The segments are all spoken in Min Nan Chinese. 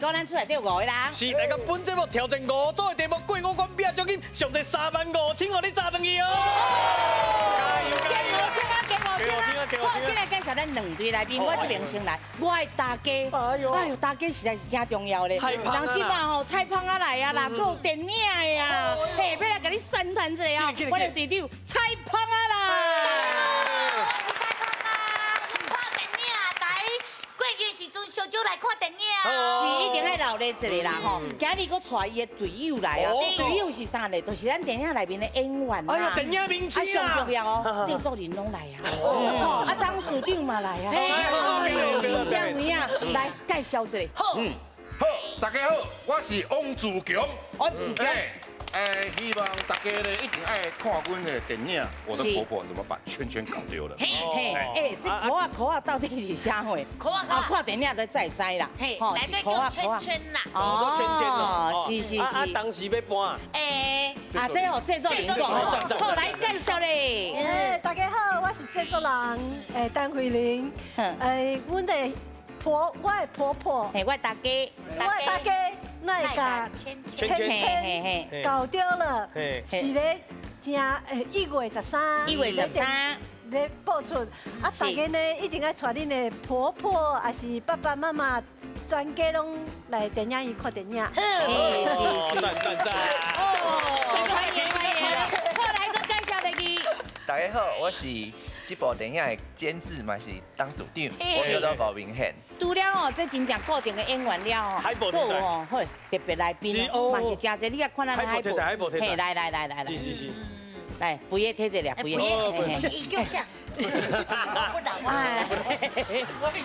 講咱厝內底有五个人。是，來到本節目挑戰五組的題目，過五關拼獎金，上濟35,000，予你紮轉去哦！加油加油！加五千啊，加五千啊！好，今來介紹咱兩對來賓，我這邊先來，我的大家，哎呦，大家實在是真重要咧。人這擺吼，菜芳仔來啊啦，閣有電影的啊，嘿，欲來共你宣傳一下哦。我的隊長菜芳仔啦。菜芳仔，看電影，大家過節時陣小酒來看電影。是一定愛鬧熱一下啦吼！今日閣帶伊的隊友來啊，隊友是啥咧？就是咱電影內面的演員啊。哎呀，電影明星啊！上重要哦，製作人攏來啊，吼啊，董事長嘛來啊，真正有影，來介紹一下。好，好，大家好，我是王自強。王自強。哎，希望大家咧一定愛看阮的電影《我的婆婆怎麼把圈圈搞丟了》。嘿，哎，這箍仔箍仔到底是啥貨？箍仔啊，看電影就才會知啦。嘿，內底叫圈圈啦。哦，圈圈哦，是是是。啊，當時欲搬。哎，啊，這予製作人講，好，來介紹咧。哎，大家好，我是製作人，哎，陳慧玲。哎，阮的婆，我的婆婆。嘿，我大家，我的大家。那個圈圈搞丟了，是咧正1月13，1月13咧播出。啊，大家呢一定愛帶恁的婆婆，抑是爸爸媽媽，全家攏來電影院看電影。是是是，讚讚讚！哦，歡迎歡迎，好，來閣介紹落去。大家好，我是這部電影的監製嘛是董事長，我叫做吳明憲。除了哦，這真正固定的演員了哦，海報哦，好，特別來賓哦，嘛是真濟。你來看咱海報，海報，嘿，來來來來來，是是是，來，不要提這個，不要，伊叫啥？不老哎，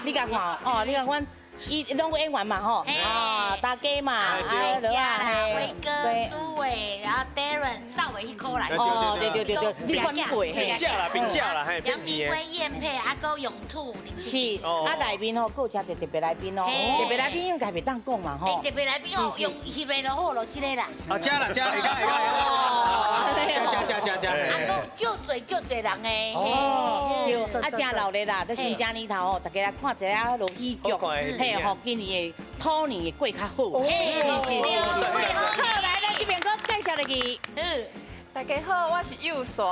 你共看哦，你看阮。伊攏有演員嘛吼，啊，大家嘛，啊，輝哥、蘇偉，然後 Darren、邵偉彼箍來。哦，對對對對，你管輩，平下啦，平下啦，嘿，楊明輝、燕佩、阿哥永兔，是，啊，內面吼，閣有真濟特別來賓哦，特別來賓應該袂當講嘛吼。特別來賓哦，用翕的就好咯，這个啦。啊，加啦加，會加會加，加加加加。啊，閣有足濟足濟人的。哦，對，啊，真鬧熱啦，這新正年頭吼，大家來看一下落喜劇，嘿。吼，今年的兔年會過較好。是是是。好，來，咱這邊閣介紹落去。嗯，大家好，我是幼璇。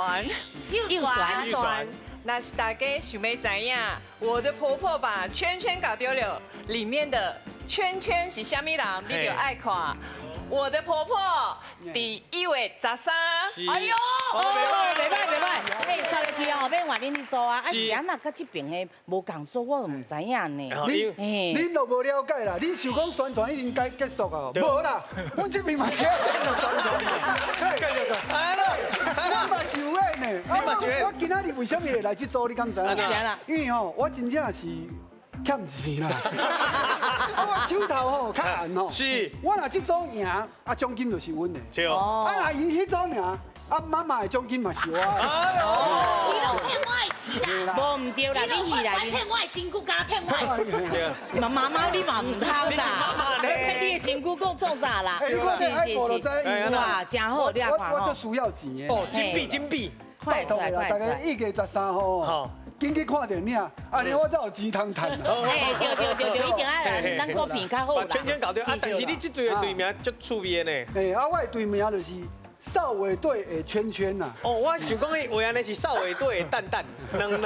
幼璇，幼璇。若是大家想欲知影，我的婆婆把圈圈搞丟了，裡面的圈圈是啥物人，你就愛看。我的婆婆，佇1月13。哎喲，袂䆀袂䆀，嘿，看落去哦，欲換恁去做啊，啊是按怎佮這邊的無仝組，我毋知影呢。你恁都無了解啦，你想講宣傳已經該結束啊？無啦，阮這邊嘛是愛繼續宣傳。我嘛是有演的，我今仔日為啥物會來這組？你敢知影？因為吼，我真正是欠錢啦。我手頭吼較紅吼，是。我若這組贏，啊獎金就是阮的。是哦。啊若𪜶彼組贏，啊媽媽的獎金嘛是我的。哎喲。你攏騙我的錢啦！無毋對啦，你戲內面騙我的身軀，敢騙我的錢。媽媽你嘛毋通啦！騙你的身軀講創啥啦？是是是。哇，真好，你看我足需要錢的。哦，金幣金幣。拜託啦，大家1月13號。緊去看電影，按呢我才有錢通趁。哎，對對對對，一定愛咱國片較好啦。把圈圈搞丟啊！但是你這隊的隊名足趣味的呢。哎，啊，我的隊名就是少偉隊的圈圈呐。哦，我想講你話按呢是少偉隊的蛋蛋，軟軟，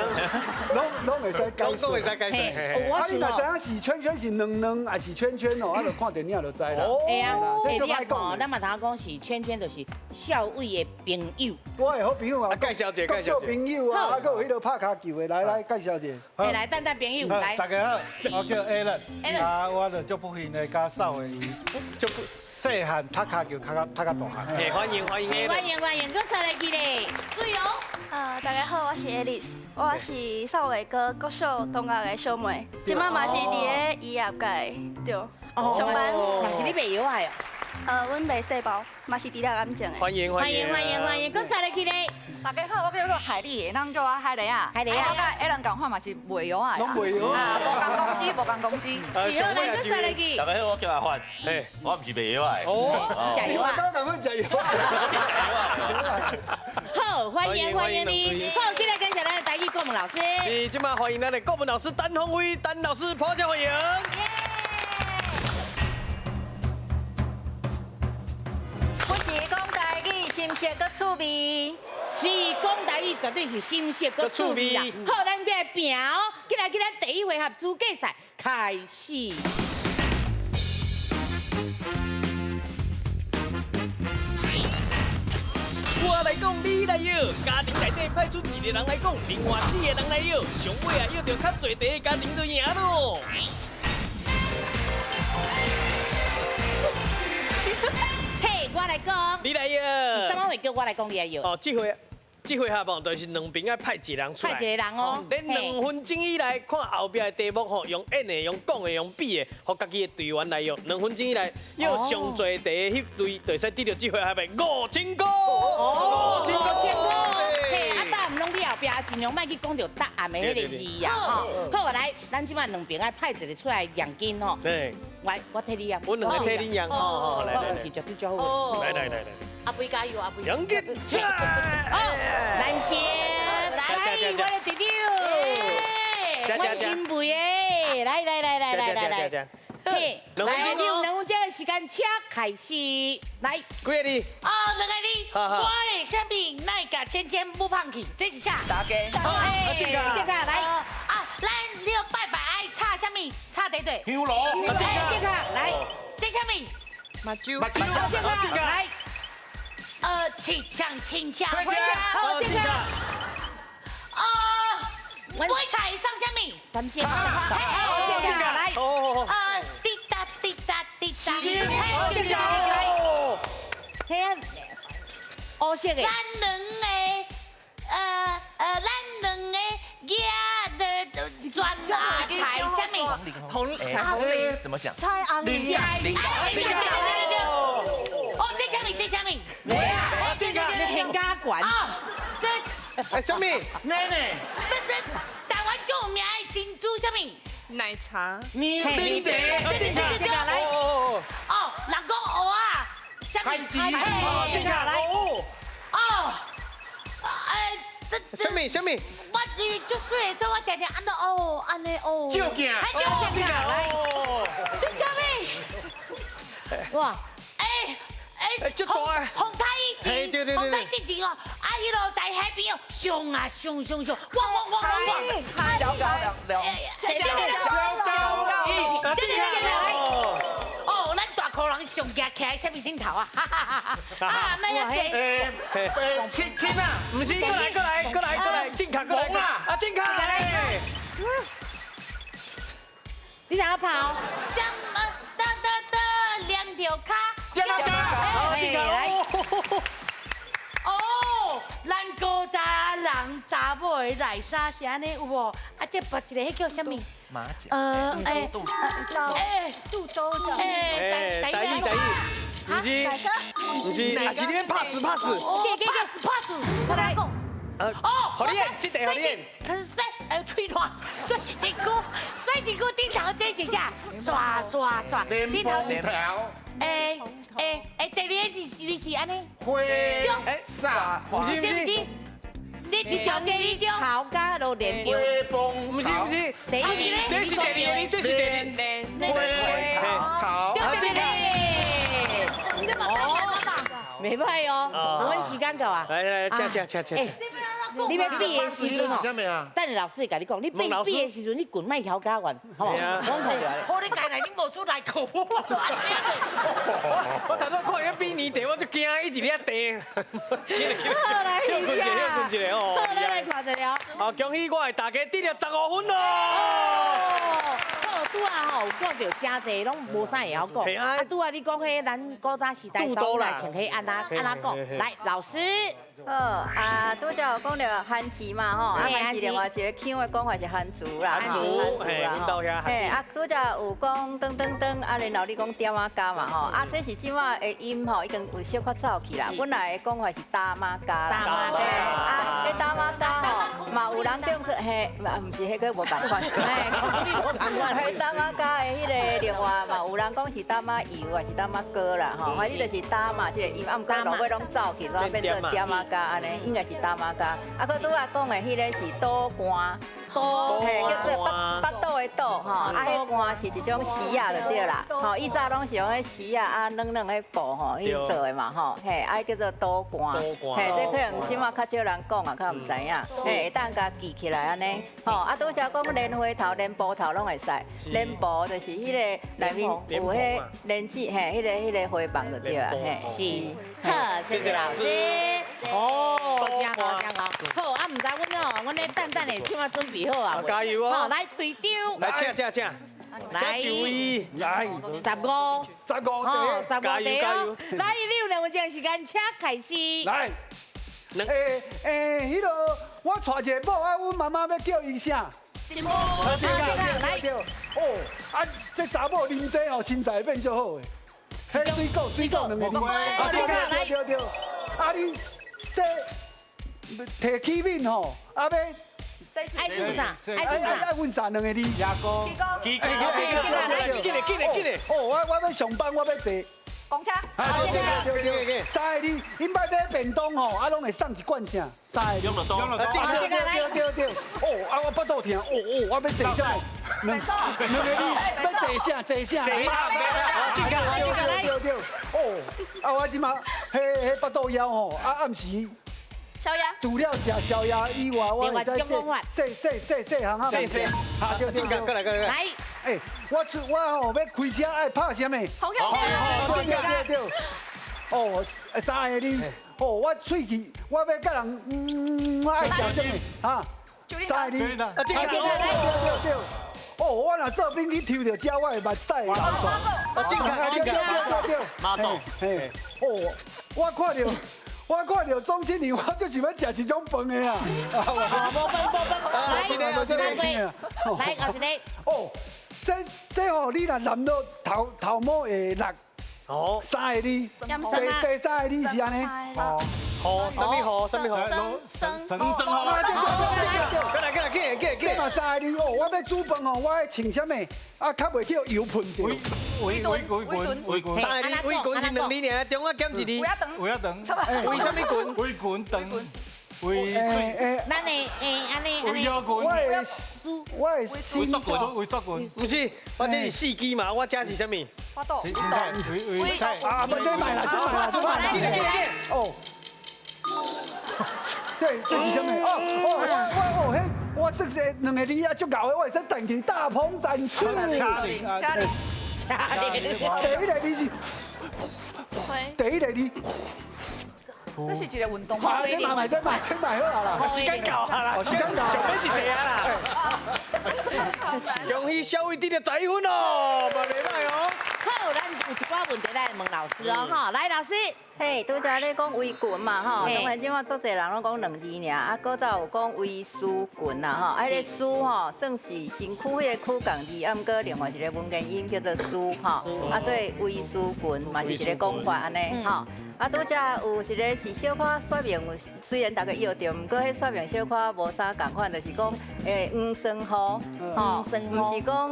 攏攏會使解釋，攏會使解釋。啊，你若知影是圈圈是軟軟，還是圈圈哦？啊，就看電影就知啦。會啊，這你看，咱嘛頭講是圈圈，就是少偉的朋友。我的好朋友啊，介紹者，介紹朋友啊，啊，閣有彼个拍跤球的，來來介紹者。來來，蛋蛋朋友來。大家好，我叫 Alan，啊，我就足不幸的佮少偉，足細漢踢跤球，踢較踢較大漢。嘿，歡迎歡迎，歡迎歡迎，閣再來去咧。水哦。大家好，我是 Alice，我是少偉哥國小同學的小妹，這擺嘛是佇咧醫藥界對上班。嘛是咧賣藥仔哦。阮賣細胞，嘛是治療癌症的。歡迎歡迎歡迎歡迎，閣再來去咧。大家好，我叫做海麗，人叫我海麗啊。海麗啊。我佮 Alan 仝款嘛是賣藥仔的。攏賣藥啊，無仝公司，無仝公司。是哦，來閣再來去。大家好，我叫阿發，我毋是賣藥仔的。哦，食藥啊。我仝款食藥。好，歡迎歡迎你。好，進來感謝咱的台語國文老師。是，這擺歡迎咱的國文老師陳鴻威，陳老師，拍掌歡迎。色阁趣味。是讲台语绝对是心色阁趣味啦。好，咱欲来拼哦，进来进来，第一回合资格赛开始。我来讲，你来摇，家庭内底派出一个人来讲，另外4个人来摇，上尾啊摇著较济题的家庭就赢咯。嘿，我来讲，你来摇，是啥物会叫我来讲你来摇？哦，这回合哦，就是两边爱派一个人出来，派一个人哦。恁2分钟以内看后壁的题目吼，用演的、用讲的、用比的，予家己的队员来摇。2分钟以内摇上济题的彼队，就会使得到这回合的5000块。哦，5000块。嘿，啊，答案拢伫后壁，尽量莫去讲著答案的彼个字啊，吼。好，来，咱这摆两边爱派一个出来验金吼。对。我替你验。我两个替你验，吼，来来来。我绝对最好。来来来来。阿飞加油，阿飞。杨金，好，男先，来，我的弟弟，我新辈的，来来来来来来来，嘿，来，你有2分钟的时间，请开始，来，几个字？哦，2个字。我的啥物？哪会共芊芊母放弃？这是啥？大家。好，这个来。啊，咱你要拜拜爱插啥物？插底对。香炉。这个来。这啥物？目睭。目睭。这个来。亲像亲像，好，这个。买菜送啥物？三鲜。好，这个来。滴答滴答滴答。好，这个来。嘿啊，乌色的。咱两个，咱两个举的转啊菜啥物？红彩虹铃怎么讲？菜红铃。铃。哦，这啥物？这啥物？啊，这个很加管啊，这哎，啥物？奶奶，不是台湾最有名的珍珠啥物？奶茶。奶茶。这个这个来。哦，人讲蚵仔，啥物？哦，这个来。哦，哎，这啥物？啥物？我伊足细的时，我定定按怎哦，按呢哦。照镜。照镜来。这啥物？哇，哎。哎，风台以前，风台之前哦，啊，彼落在海边哦，上啊上上上，汪汪汪汪汪，小高两，小高，对对对对，哦，咱大箍人上行徛在啥物顶头啊？哈哈哈哈！啊，那遐济，亲亲啊，毋是，过来过来过来过来，进卡过来啊，进卡来，你怎样跑？什么？哒哒哒，两条跤。来哦，咱古早人查某的内衫是按呢有无？啊，这别一个彼叫啥物？马甲。哎，肚哎，肚兜。哎，台语台语，毋是，毋是，啊是你 pass pass。给给给 pass，我来讲。哦，好你演，这题予你演。水，哎，吹烂，水一久，水一久顶头这是啥？刷刷刷，顶头。哎哎哎，第二个是你是按呢？花啥？不是不是，你调这你调。头家都连花风。不是不是，第一个，这是第二个，这是第二。花头。对对。哦，袂歹哦，阮时间到啊。来来，请请请请。你欲比的时阵吼，等下老师会共你讲，你比比的时阵，你滚莫晓加悬，好无？我看著。好，你家来，你无出来过。我头拄看伊比年地，我就惊一直咧地。好来，休困一下，休困一下哦。好，咱来看一下。好，恭喜我的大家得了15分咯。好，拄仔吼有讲著诚济，拢无啥会晓讲。啊，拄仔你讲彼咱古早时代走来穿彼按怎按怎讲？来，老师。好啊，拄才有讲著番薯嘛吼，啊番薯另外一个腔的讲法是番薯啦，番薯啦吼。嘿，啊拄才有讲噔噔噔，啊然后你讲点仔加嘛吼，啊这是这马的音吼，已经有小可走去啦。本来的讲法是打马加啦，啊，这打马加吼，嘛有人叫做嘿，嘛毋是彼个无仝款，嘿，打马加的彼个另外嘛有人讲是打马油，还是打马膏啦吼，反正就是打马这个音，啊毋过落尾拢走去，怎变做点仔加按呢，应该是打马加。啊，阁拄仔讲的彼个是倒罐，倒嘿，叫做腹肚岛的岛吼，啊，彼罐是一种丝仔就对啦，吼，以早攏是用彼丝仔啊软软彼布吼去做的嘛吼，嘿，啊叫做倒罐，嘿，这可能这马较少人讲啊，较毋知影，嘿，会当共记起来按呢，吼，啊拄才讲莲花头、莲蓬头攏会使，莲蓬就是彼个内面有彼莲子，嘿，彼个花棒就对啊，嘿，是，好，谢谢老师。哦，真好真好，好啊，毋知阮哦，阮咧等等的唱啊准备好啊，加油哦！好，来队长，来请请请，来请一位，来15， 15题， 15题哦。来，你有两分钟时间，请开始。来，彼个我娶一个某啊，阮妈妈欲叫伊啥？新妇。来，哦，啊，这查某啉这吼，身材变足好的。彼水果，水果两个字。对对对。啊，你洗提起面吼，啊欲。爱问啥？爱问啥？两个字。牙膏。牙膏。紧嘞紧嘞紧嘞！哦，我欲上班，我欲坐公车。对对对。三个字，𪜶摆买便当吼，啊，攏会送一罐啥？三个字。养乐多。对对对。哦，啊，我腹肚疼，哦哦，我欲坐啥？两个字，欲坐啥？坐啥？坐。对对对。哦，啊，我这马，彼腹肚枵吼，啊，暗时。宵夜。除了食宵夜以外，我会使细细细细项啊，细细，对对对，过来过来。来，欸，我出我吼欲开车爱拍啥物？红绿灯。对对对。哦，三个字，哦，我喙齿，我欲佮人，我爱食啥物？哈？三个字。啊，对对对对。哦，我若做兵去抽著遮，我会目屎流出来。啊，正确正确。对对对。马豆。嘿，哦，我看著。我看著总经理，我就是欲食这种饭的啊！无饭无饭，来，来，后一个。哦，这吼，你若淋到头头毛会落。哦。三个字。第三个字是按呢。哦。雨，啥物雨？啥物雨？生生生雨。对对对对。过来过来，过来过来。这嘛三个字哦，我欲煮饭吼，我爱穿啥物？啊，较袂叫油喷著。围围围裙，围裙。三个字，围裙是两字尔，中间减一字。围仔长。围啥物裙？围裙长。围。咱的按呢按呢。围腰裙。我的围束裙，围束裙。毋是，我这是四肢嘛，我这是啥物？花豆。围啊，不这买啦，这买啦，这买啦。哦。这是啥物？哦哦，我哦，彼我说是两个字啊，足𠢕的，我会使弹起大鹏展翅。车铃，车铃，第一个字是，第一个字。这是一个运动。好，这买这买这买好啦。时间到啊啦，时间到，上尾一题啊啦。恭喜小伟得到11分哦，嘛袂䆀哦。好，咱有一寡问题来问老师哦，哈，来老师。嘿，拄才咧讲围裙嘛，吼，当然这马足济人拢讲两字尔，啊，古早有讲围丝裙啦，吼，啊，彼个丝吼，算是身躯彼个躯仝字，啊，毋过另外一个文言音叫做丝，吼，啊，所以围丝裙嘛是一个讲法按呢，吼。啊，拄才有一个是小可说明，虽然大家摇著，毋过彼说明小可无啥仝款，就是讲，黄霜雨，吼，毋是讲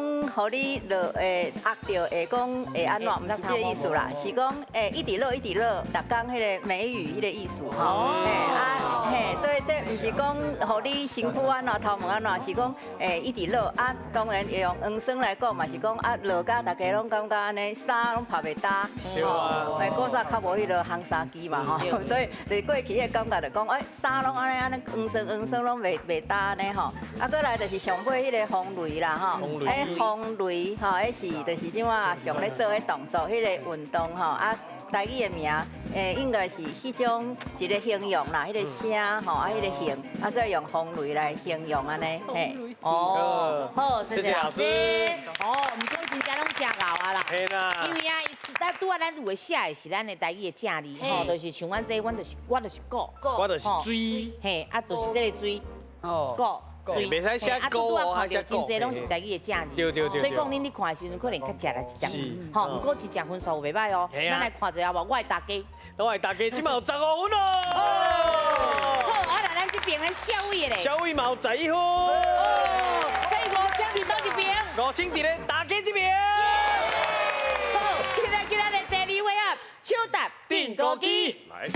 予你落会压著，会讲会按怎，毋是这个意思啦，是讲一直落一直落，逐工彼个梅雨彼个意思吼，嘿啊嘿，所以这毋是讲予你身躯按怎，头毛按怎，是讲一直落啊，当然用黄霜来讲嘛，是讲啊落甲大家拢感觉按呢衫拢晒袂焦，吼，古早较无彼个烘衫机嘛吼，所以就是过去的感觉就讲，衫拢按呢按呢黄霜黄霜拢袂焦按呢吼，啊，过来就是上尾彼个风雷啦吼，风雷吼，彼是就是这马上咧做彼动作，彼个运动吼，啊，台语的名，应该是彼种一个形容啦，彼个声吼，啊，彼个形，啊，所以用风雷来形容按呢，嘿。哦，好，谢谢老师。哦，毋过真正拢真𠢕啊啦。嘿啦。因为啊，咱拄仔咱有的写的是咱的台语的正字，吼，就是像阮这，阮就是我就是古，我就是水，嘿，啊，就是这个水，古。袂使写古哦，啊，拄仔看著真济拢是台语的正字，对对对。所以讲，恁咧看的时阵，可能较食力一点，吼。毋过真正分数袂䆀哦。咱来看一下无？我的大家，我的大家这马有15分哦。好，啊来咱这边的小伟咧，小伟嘛有11分。所以5000伫佗一边？5000伫咧大家这边。好，今日今日的第二回合，抢答钉孤机。来。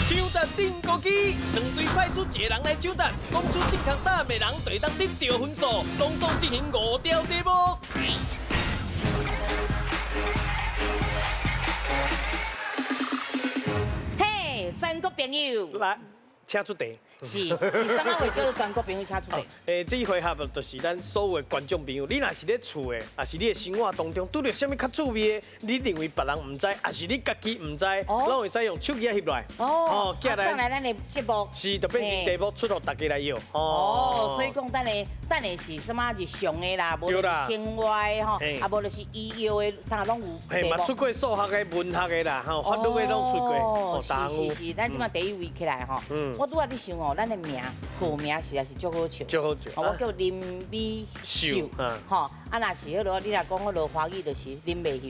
抢答钉孤机，两队派出一个人来抢答，讲出正确答案的人就会当得到分数。拢总进行5条题目。嘿，全国朋友，来，请出题。是是，啥物话叫做全国朋友请出题？这一回合就是咱所有的观众朋友，你若是咧厝的，也是你的生活当中拄著啥物较趣味的，你认为别人毋知，也是你家己毋知，拢会使用手机仔翕来。哦，上来咱的节目。是，就变成题目出予大家来摇。哦，所以讲，等下等下是啥物日常的啦，无就是生活的吼，啊无就是医药的，啥拢有。嘿，嘛出过数学的、文学的啦，吼，法律的拢出过。哦，是是是，咱这马第一位起来吼。我拄仔咧想哦，咱的名号名实在是足好笑。足好笑。我叫林美秀，吼，啊若是彼落，你若讲彼落华语就是林美秀。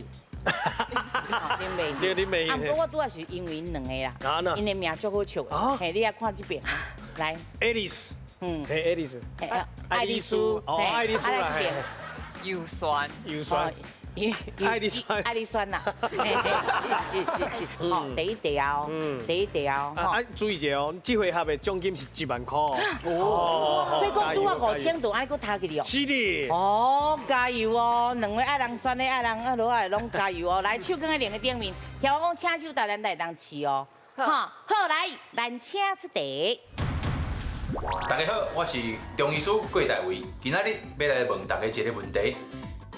林美秀。对，林美秀。啊，毋过我拄仔是因为𪜶两个啦，𪜶的名足好笑的。嘿，你来看这边，来。爱丽丝。嗯。嘿，爱丽丝。爱丽丝。哦，爱丽丝啦。油酸。油酸。爱丽酸，爱丽酸啦，哦，第一条，第一条，啊，注意一下哦，这回合的奖金是1万块哦，所以讲拄啊5000就按呢阁头去了，是的，哦，加油哦，两位爱人选的爱人啊，落来拢加油哦，来手囥在两个顶面，听我讲，请手台咱来当试哦，哈，好来，咱请出题。大家好，我是中医师郭大卫，今仔日欲来问大家一个问题。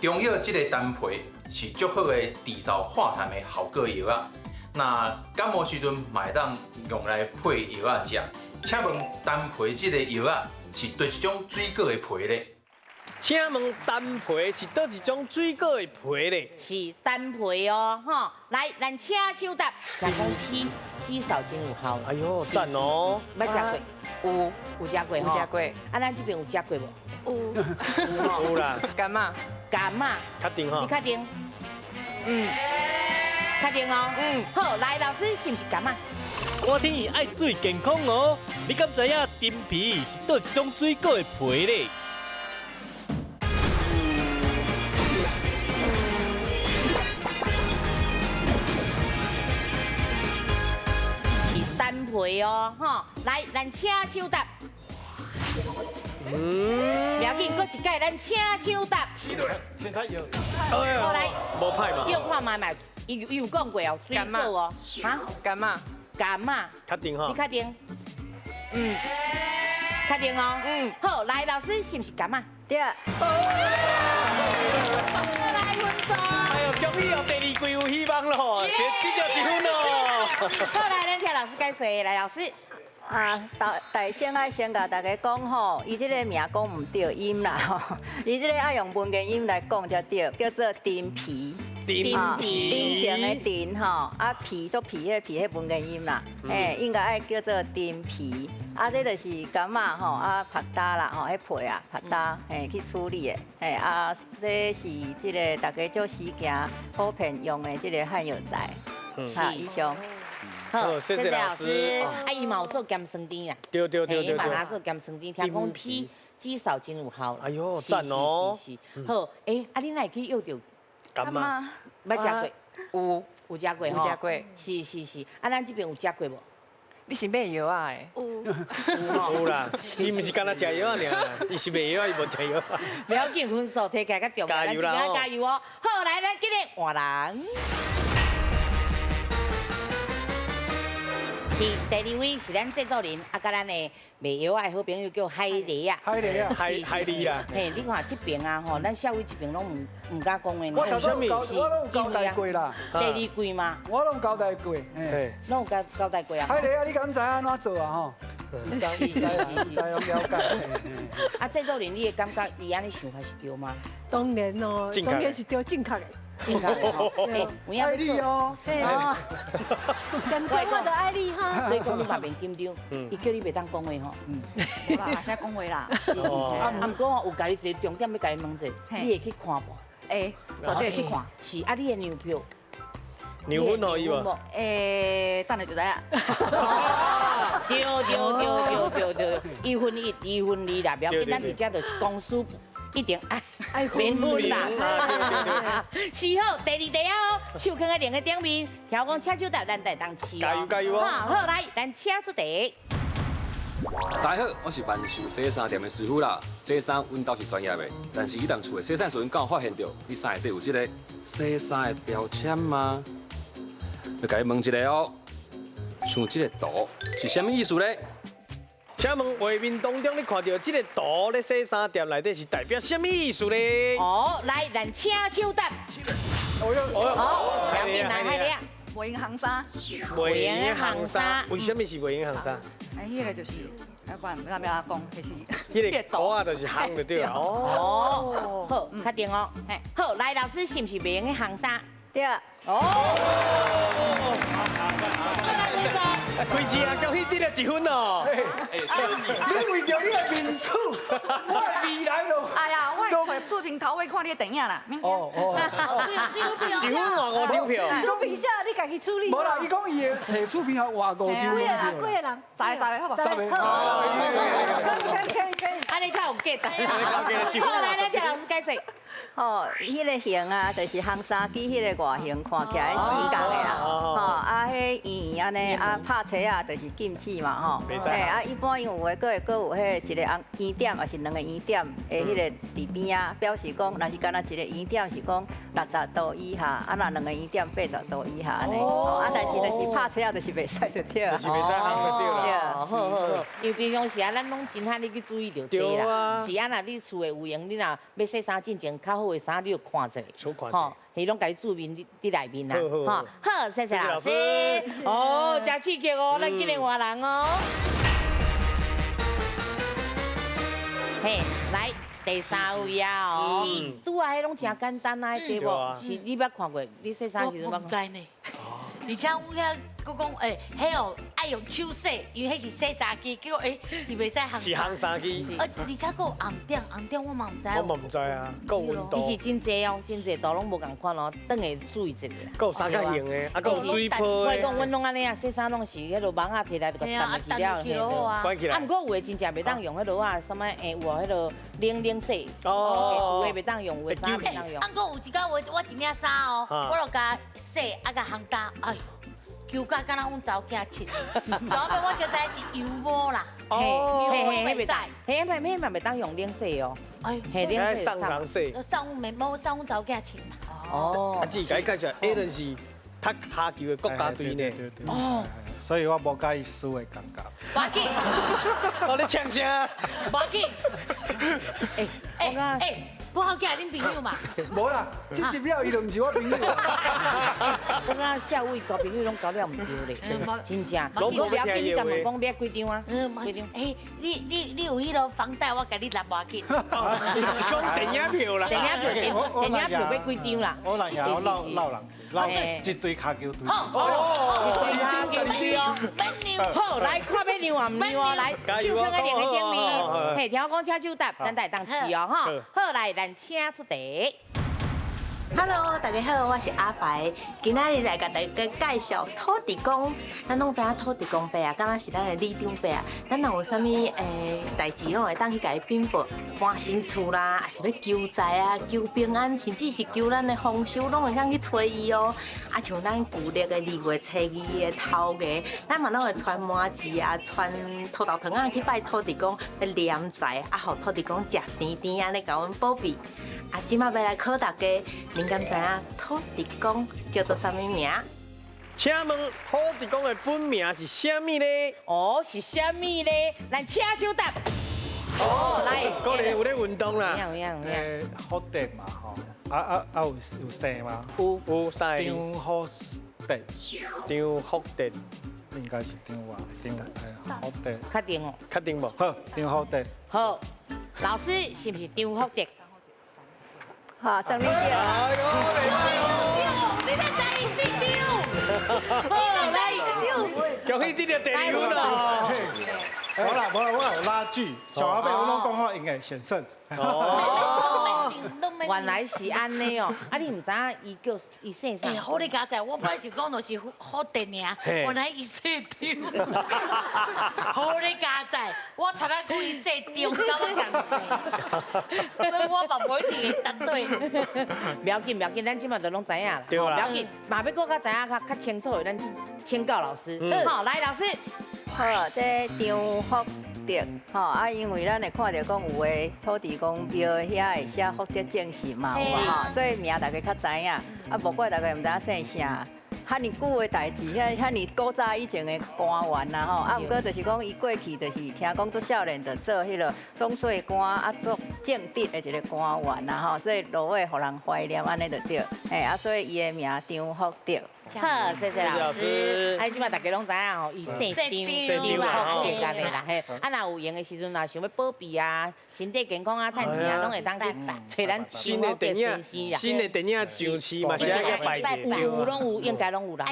中药这个陈皮是足好的治嗽化痰的效果药仔。那感冒时阵嘛会当用来配药仔食。请问陈皮这个药仔是佗一种水果的皮咧？请问陈皮是佗一种水果的皮咧？是陈皮哦，吼，来，咱请手答。听讲止嗽真有效。哎呦，赞哦！捌食过？有，有食过有食过。啊，咱这边有食过无？有。有啦。柑仔。柑仔。确定吼？你确定？嗯。确定哦。嗯。好，来，老师是毋是柑仔？寒天爱注意健康哦。你敢知影陈皮是佗一种水果的皮咧？陈皮哦，吼，来，咱请手答。嗯，不要紧，阁一届，咱请手答。凊彩摇。好来，无歹嘛。摇看觅觅，伊有讲过哦，水果哦，哈？柑仔。柑仔。确定吼？你确定？嗯。确定哦。嗯。好，来，老师是毋是柑仔？对。来分数。哎呦，恭喜哦，第二季有希望咯，得到1分咯。好，来，咱请老师解说，来，老师。啊，大先爱先共大家讲吼，伊这个名讲毋对音啦吼，伊这个爱用文言音来讲才对，叫做陈皮。陈皮。陈情的陈吼，啊皮做皮的皮，彼文言音啦，嘿，应该爱叫做陈皮。啊，这就是柑仔吼，啊曝焦啦吼，彼皮啊曝焦，嘿去处理的，嘿啊，这是这个大家做时行普遍用的这个汉药材。好，以上。好，谢谢老师。啊，伊嘛有做咸酸甜啦。对对对对对。伊嘛做咸酸甜，听讲止止嗽真有效。哎呦，赞哦！是是是。好，欸，啊，你哪会去约著？柑仔。捌食过？有。有食过有食过。是是是。啊，咱这边有食过无？你是卖药仔的？有。有啦，伊毋是干焦食药仔尔，伊是卖药，伊无食药。不要紧，分数提起来较重要，加油啦！加油哦！好，来，咱今日换人。是第二位是咱制作人，啊，佮咱的卖药仔的好朋友叫海丽啊。海丽啊，海丽啊。嘿，你看这边啊，吼，咱社会这边拢毋敢讲的。我头先我拢有交代过啦。第二季嘛。我拢交代过，嘿，拢有交代过啊。海丽啊，你敢知按怎做啊？吼。毋知毋知知，了解。啊，制作人，你的感觉伊按呢想法是对吗？当然哦，当然是对，正确的。正确的吼，爱丽哦，哦，讲电话的爱丽哈，所以讲你嘛免紧张，伊叫你袂当讲话吼，嗯，无啦，会使讲话啦，是是是，啊，毋过有共你一个重点欲共你问一下，你会去看无？会，绝对会去看。是啊，你会娘票？娘分予伊无？欸，等下就知影。对对对对对对，1分1，1分2啦，不要紧，咱伫遮就是公司。一定爱免分啦。是好，第二题啊，手囥在铃的顶面，听讲请手答，咱会当试。加油加油哦！好，来，咱请出题。大家好，我是万寿洗衫店的师傅啦。洗衫阮兜是专业的，但是一旦厝的洗衫时阵，敢有发现到你衫内底有这个洗衫的标签吗？欲共你问一下哦，像这个图是啥物意思咧？请问画面当中你看到这个图咧洗衫店内底是代表啥物意思咧？哦，来，咱请手答。好，两边来海了。袂用烘衫。袂用烘衫，为什么是袂用烘衫？哎，彼个就是，哎，不然毋知欲按怎讲，彼是。彼个图仔就是烘就对了。哦，好，确定哦。好，来，老师是毋是袂用烘衫？对。哦。开始啊，恭喜得了一分哦！你为著你的面子，我的未来咯。哎呀，我会揣厝边头尾看你的电影啦。哦哦。一分换5张票。厝边啥？你家己处理。无啦，伊讲伊会揣厝边换5张。几个人？几个人？十个，好无？十个。好。可以可以可以。按呢较有价值。好，来，来，听老师解释。吼，彼个型啊，就是烘衫机彼个外形看起来四角的啦，吼啊，彼圆圆按呢，啊拍车仔就是禁止嘛，吼，嘿，啊一般𪜶有的，阁会阁有彼一个红圆点，抑是两个圆点的彼个伫边仔，表示讲，若是干焦一个圆点是讲60度以下，啊若两个圆点80度以下按呢，吼啊但是就是拍车仔就是袂使就对啊，就是袂使烘就对啦。好好好，因为平常时啊，咱拢真罕你去注意著这啦，是啊，若你厝的有闲，你若欲洗衫进前较好的衫，你就看一下，吼，彼拢共你注明伫内面啦，吼，好，谢谢老师。哦，真刺激哦，咱今日换人哦。嘿，来第三位啊哦，拄仔彼拢真简单啊，对无？是你捌看过？你洗衫时阵捌看？我毋知呢。而且阮遐阁讲，欸，彼哦爱用手洗，因为彼是洗衫机，结果欸是袂使烘。是烘衫机。而且阁有红点，红点我嘛毋知。我嘛毋知啊，阁有温度。其实真济哦，真济图拢无仝款哦，转会注意一下。阁有三角形的，啊阁有水泡的。所以讲，阮拢按呢啊，洗衫拢是彼落网仔提来就共澹入去了。关起来。啊，毋过有的真正袂当用彼落啊，啥物欸有彼落冷冷洗。哦。有的袂当用，有的衫袂当用。啊，阁有一工我我一领衫哦，我就共洗啊共烘干，哎呦。求甲敢若阮查某囝穿，上尾我才知是油毛啦。哦，油毛袂使，彼嘛彼嘛袂当用冷洗哦。哎，冷洗上床洗。送阮妹，无送阮查某囝穿啦。哦。啊，姊，共你介绍，Alan 是踢跤球的国家队呢。哦。所以我无佮意输的感觉。无要紧。哦，你呛啥？无要紧。欸欸。不好叫恁朋友嘛？无啦，这一票伊就毋是我朋友。我感觉社会交朋友拢交了毋对咧，真正。无要紧，你共问讲欲几张啊？几张？欸，你有彼落房贷，我共你纳无要紧。是讲电影票啦。电影票，电影票欲几张啦？我来也落落人，落一队跤球队。好，一队跤球队哦。好，来看欲让啊，毋让哦，来，手囥佇铃的顶面，嘿，听我讲，请手答，咱才会当试哦，吼。好，来，咱请出题。 Hello，大家好，我是阿白，今仔日来共大家介绍土地公。咱拢知影土地公伯啊，敢若是咱的里长伯啊。咱若有啥物代志，拢会当去共伊禀报，搬新厝啦，抑是欲求财啊、求平安，甚至是求咱的丰收，拢会当去揣伊哦。啊，像咱旧历的2月初2的头家，咱嘛拢会穿麻糍啊，穿土豆糖仔去拜土地公，欲念财啊，予土地公食甜甜按呢，共阮保庇。啊，这马欲来考大家，恁敢知影土地公叫做啥物名？请问土地公的本名是啥物呢？哦，是啥物呢？咱请手答。哦，来，过年有咧运动啦。有影有影。福德嘛吼，啊有姓吗？有三个。张福德。张福德。应该是张吧，张福德。确定哦。确定无？好，张福德。好，老师是毋是张福德？好，上面对。哎呦，你在在意是张，你在意是张。恭喜得到第二分哦。无啦无啦，我有拉锯，上后尾我拢讲好，应该险胜。哦。原來是按呢哦，啊你毋知影伊叫伊姓啥？欸，好你佳哉，我本來想講就是福德爾，原來伊姓張。好你佳哉，我贼仔講伊姓張，佮我仝姓，所以我嘛無一定會答對。不要緊，不要緊，咱這馬就攏知影啦。對啦。不要緊，嘛欲閣較知影較較清楚的，咱請教老師。好，來老師。好，這張福德，吼啊，因為咱會看著講有的土地公廟遐會寫福德正神嘛，有無吼？所以名大家較知影，啊，無怪大家毋知影姓啥。遐爾久的代誌，遐遐爾古早以前的官員啦吼，啊，毋過就是講伊過去就是聽講做少年就做彼个總稅官，啊做正直的一个官員啦吼，所以落尾予人懷念按呢就對，嘿啊，所以伊的名張福德。好，謝謝老師。啊，這擺大家攏知影吼，伊姓張，張啦，福德按呢啦嘿。啊，若有閒的時陣，若想欲保庇啊，身體健康啊，趁錢啊，攏會當去揣咱新的電影，新的電影上市嘛是愛去拜者，有有攏有，應該攏有啦。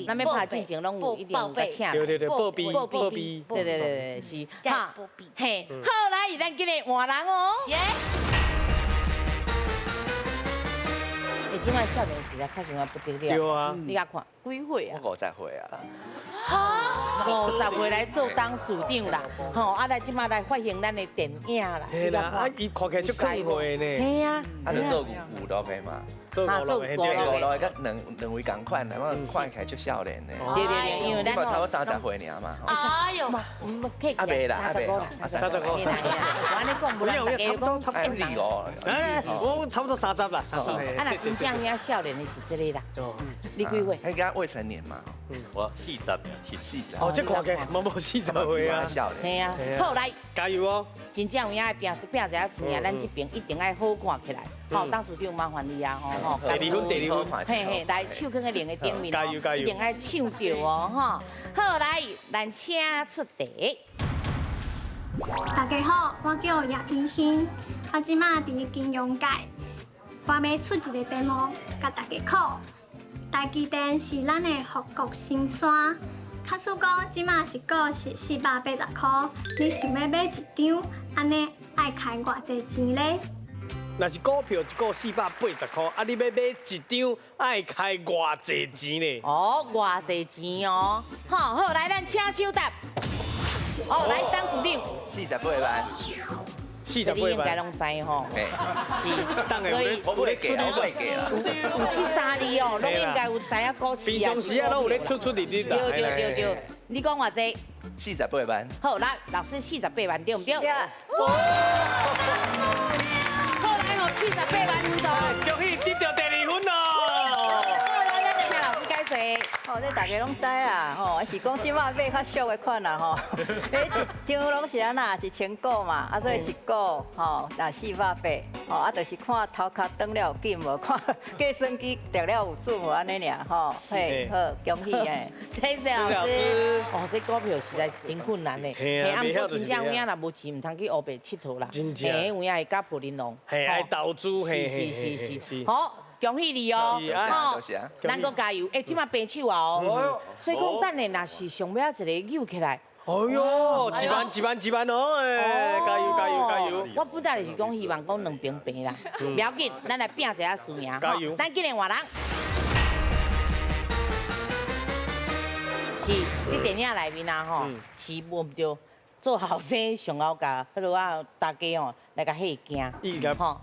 咱欲拍進前攏有，一定有共請。對對對，報備報備。對對對對，是。好，嘿，好來，咱今日換人哦。欸，這擺少年時代較像啊不得了。對啊。你共看幾歲啊？我50歲啊。哈，50歲來做董事長啦，吼！啊來這擺來發行咱的電影啦。嘿啦，啊伊看起來足亢歲呢。嘿啊。啊，就做娛樂的嘛。做娛樂的，做娛樂的，佮兩位仝款，我看起來足少年的。對對對，因為咱差不多30歲爾嘛。哎呦，啊袂啦，啊袂，35，我按呢講，無人大家講差不多。哎，我差不多30啦，30。啊，若真正遐少年的是這个啦。你幾歲？彼個未成年嘛。我40，是40。哦，這看起來嘛無40歲啊。嘿啊，好來，加油哦！真正有影會拼拼一下輸贏，咱這邊一定愛好看起來。好，董事長麻煩你啊，吼吼。第二分，第二分。嘿嘿，來手囥佇另个頂面，加油加油！一定愛唱著哦，吼。好，來，咱請出題。大家好，我叫葉欣欣，我這馬佇金融界，我欲出一个題目，共大家考。台積電是咱的護國神山。假使講這馬一股是480箍，你想欲買一張，按呢愛開偌濟錢咧？若是股票一股480箍，啊，你欲買一張，愛開偌濟錢咧？哦，偌濟錢哦，好，好，來，咱請搶答。哦，來，董事長。48萬。48萬。你應該攏知吼。是。所以我袂記，我袂記啦。有這三字哦，攏應該有知影股市啊。平常時啊，攏有咧出出入入。對對對對，你講偌濟？48萬。好，來，老師48萬對毋對？好，來吼，48萬分數。恭喜得到第二分咯！好，來，咱來聽老師解說。吼，這大家攏知啦，吼，是講這馬買較俗的款啦，吼。一張攏是按怎，1000股嘛，啊，所以一股吼，若480，吼，啊，就是看頭殼轉了有緊無，看計算機讀了有準無按呢爾，吼，嘿，好，恭喜的。謝謝老師。哦，這股票實在是真困難的。嘿啊，啊，毋過真正有影若無錢，毋通去烏白𨑨迌啦。真正。嘿，有影會咬破玲瓏。嘿，愛投資，是是是是。好。恭喜你哦！多謝。咱閣加油！欸，這馬平手啊哦，所以講等下若是上尾仔一個扭起來，哎喲，一萬一萬一萬哦！哎，加油加油加油！我本來就是講希望講兩邊平啦，不要緊，咱來拼一下輸贏。加油！咱今日換人，是這電影內面啊吼，是無毋對，做後生上後共彼落啊大家哦來共嚇驚，伊共騙。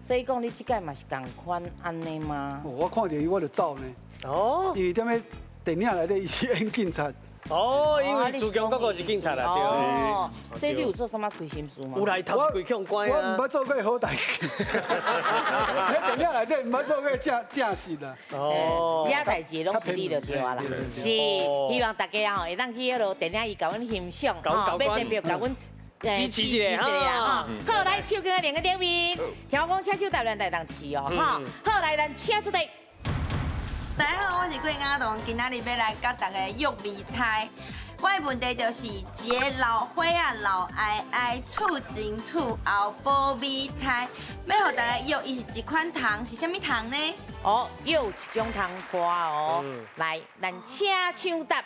所以講你這屆嘛是仝款按呢嗎？我看著伊我就走呢。哦。因為踮咧電影內底伊是演警察。哦，因為朱強哥哥是警察啦，對。哦。所以你有做啥物虧心事嗎？有來頭一開關啊。我毋捌做過好代誌。佇電影內底毋捌做過正正事啦。哦。遐代誌攏是你就對啊啦。是，希望大家吼會當去彼落電影院共阮欣賞，吼，買電票共阮。支持一下啦，吼！好，來手機連个頂面，聽我講，請手台灣台東市哦，吼！好，來咱請出題。大家好，我是郭雅彤，今仔日欲來佮大家約味猜。我的問題就是一个老歲仔老哀哀，厝前厝後寶米胎，欲予大家約，伊是一款糖，是啥物糖呢？哦，又一種糖花哦。來，咱請搶答。